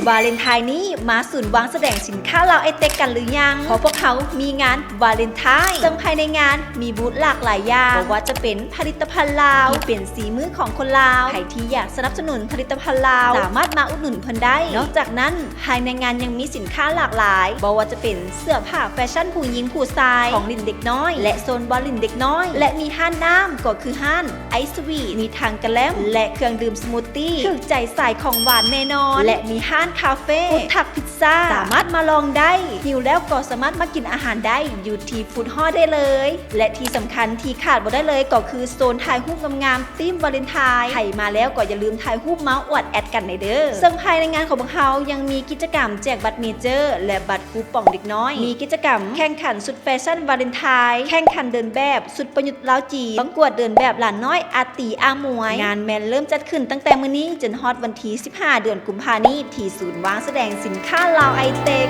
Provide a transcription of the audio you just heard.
ວາເລັນທາຍນີ້ມາສູນວາງສະແດງສິນຄ້າລາວໄອເຕັກກັນຫຼືຍັງ? ເພາະພວກເຮົາມີງານວາເລັນທາຍ ເຊິ່ງພາຍໃນງານມີບູດຫຼາກຫຼາຍຢ່າງ ບໍ່ວ່າຈະເປັນຜະລິດຕະພັນລາວທີ່ເປັນສີມືຂອງຄົນລາວ. ໃຜທີ່ຢາກສະໜັບສະໜູນຜະລິດຕະພັນລາວ ສາມາດມາອຸດໜູນເພິ່ນໄດ້. ນອກຈາກນັ້ນ ພາຍໃນງານຍັງມີສິນຄ້າຫຼາກຫຼາຍ ບໍ່ວ່າຈະເປັນເສື້ອຜ້າແຟຊັ່ນຜູ້ຍິງຜູ້ຊາຍ, ຂອງຫຼິ້ນເດັກນ້ອຍ ແລະ ໂຊນບ່ອນຫຼິ້ນເດັກນ້ອຍ ແລະ ມີຮ້ານນ້ຳ ກໍຄືຮ້ານ ໄອສະວີດ ມີທັງກະແລັມ ແລະ ເຄື່ອງດື່ມສະມູດຕີ້ ຖືກໃຈສາຍຂອງຫວານແນ່ນອນ ແລະ ມີຮ້ານຄາເຟ ຟູດທັກພິຊຊາ ສາມາດມາລອງໄດ້. ຫິວແລ້ວກໍສາມາດມາກິນອາຫານໄດ້ຢູ່ທີ່ຟູດຮໍໄດ້ເລີຍ ແລະ ທີ່ສຳຄັນທີ່ຂາດບໍ່ໄດ້ເລີຍກໍຄືໂຊນຖ່າຍຮູບງາມໆ ທີມວາເລັນທາຍ. ໃຜມາແລ້ວກໍຢ່າລືມຖ່າຍຮູບມາອວດແອດກັນແດ່ເດີ້. ເຊິ່ງພາຍໃນງານຂອງພວກເຮົາຍັງມີກິດຈະກຳແຈກບັດເມເຈີ ແລະ ບັດ ຄູປອງເດັກນ້ອຍ, ມີກິດຈະກຳແຂ່ງຂັນຊຸດແຟຊັ່ນວາເລັນທາຍ, ແຂ່ງຂັນເດີນແບບຊຸດປະຍຸດລາວຈີນ, ປະກວດເດີນແບບຫຼານນ້ອຍອາຕີອາໝວຍ. ງານແມ່ນເລີ່ມຈັດຂຶ້ນຕັ້ງແຕ່ມື້ນີ້ຈົນຮອດວັນທີສິບຫ້າ ເດືອນກຸມພານີ້ ທີ່ສູນວາງສະແດງສິນຄ້າລາວໄອເຕັກ.